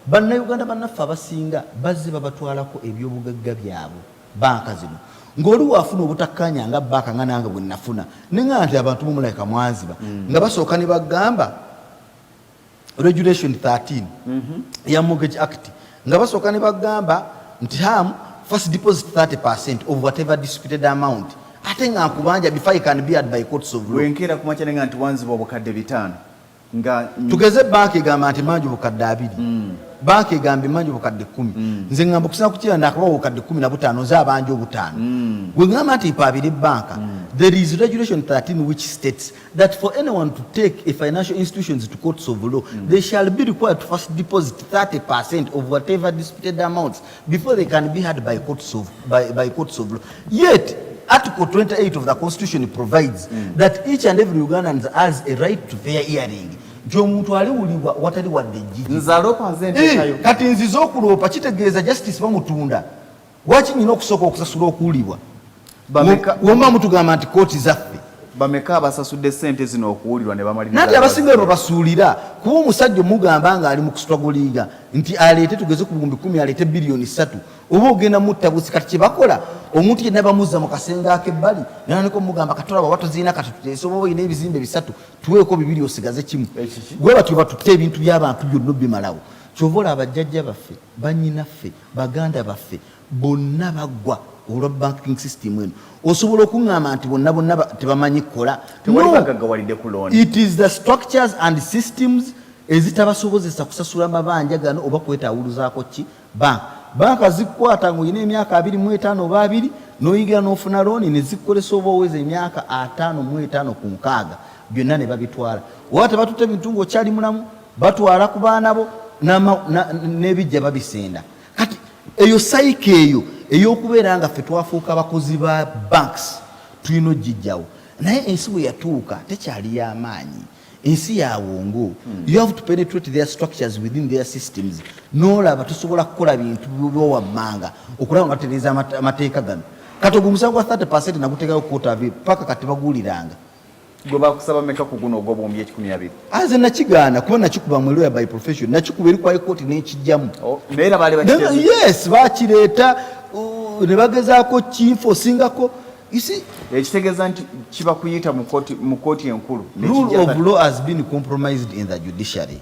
Bannayuganda bannaffe abasinga bazze babatwalako ebyobugagga byabwe banka zino, ng'oli waafuna obutakkaanya nga banka, nga nange bwe nafuna, neŋŋamba nti abantu mumulabika mwanziba, nga basooka ne bagamba regulation 13 ya Mortgage Act, nga basooka ne bagamba nti ham first deposit 30% of whatever disputed amount, ate nga nkubanja before I can be heard by courts of law. Bwenkeera kumakya nenga nti wanziba obukadde 500 nga Tugeze banka egamba nti manja obukadde 20, banka egamba emanja obukadde 10. Nze ŋŋamba okusinga kukira nakabawa obukadde 15, nze abanja obutaano. Gwe ŋŋamba nti mpaabire banka, there is regulation 13 which states that for anyone to take a financial institutions to courts of law, they shall be required to first deposit 30% of whatever disputed amounts before they can be heard by courts of law. Yet Article 28 of the Constitution provides that each and every Ugandan has a right to fair hearing, nti omuntu aliwulibwa watali wadde ejjiji. Nze aloopa, nze nteekayo. Kati nzize okuloopa, kitegeeza justice bamutunda. Lwaki nyina okusooka okusasula okuwulibwa? Womba mutugamba nti kooti zaffe. Bameka abasasudde sente zino okuwulirwa ne bamaliriza? Nanti abasinga bwe basuulira, kuba omusajja omugamba ng'ali mu kustrugglinga nti aleete, tugeze ku 10,000, aleete biliyoni 3, oba ogenda mutta busi. Kati kyebakola, omuntu yenna bamuzza mu kasenge ak'ebbali, natandika omugamba, katolaba oba toziina, kati tuteese, oba olina ebizimbe bisatu, tuweeko bibiri osigaze kimu. Ekiki? Gwe batyo batutte ebintu by'abantu byonna bimalawo. Kyova olaba bajjajja baffe, bannyinaffe, baganda baffe bonna baggwa olwa banking system eno. Osobola okuŋŋamba nti bonna bonna tebamanyi kukola? Tewali No. bagaggawalidde ku looni. It is the structures and systems ezitabasobozesa kusasula mabanja gano oba kwetawuluzaako ki banka. Banka zikukwata ngaolina emyaka 25 oba 20, n'oyingira n'ofuna looni, ne zikukolesa oba oweza emyaka 55 ku 60, byonna ne babitwala. Oba tebatutte bintu ng'okyali mulamu, batwala ku baana bo n'ebijja babisenda. Kati eyo cycle eyo ey'okubeera nga ffe twafuuka abakozi ba banks tulina ogijjawo. Naye ensi bwe yatuuka tekyali y'amaanyi, ensi yawongo. You have to penetrate their structures within their systems, n'olaba tosobola kukola bintu byowammanga okulaba nga tutereeza amateeka gano. Kati ogwo omusango gwa 30% naguteekayo kooti avi paka kati baguwuliranga. Gwe bakusaba meka ku guno ogw'obuwumbi 120? Aze nakigaana, kuba nakikuba mu lawyer by profession, nakikuba eri kwa kooti n'ekijjamu. Oh, naye era baali bakiteeze. Yes, bakireeta ne bagezaako kinfo osingako. You see, Ekitegeeza nti kiba kuyita mu kooti enkulu. Rule of law has been compromised in the judiciary.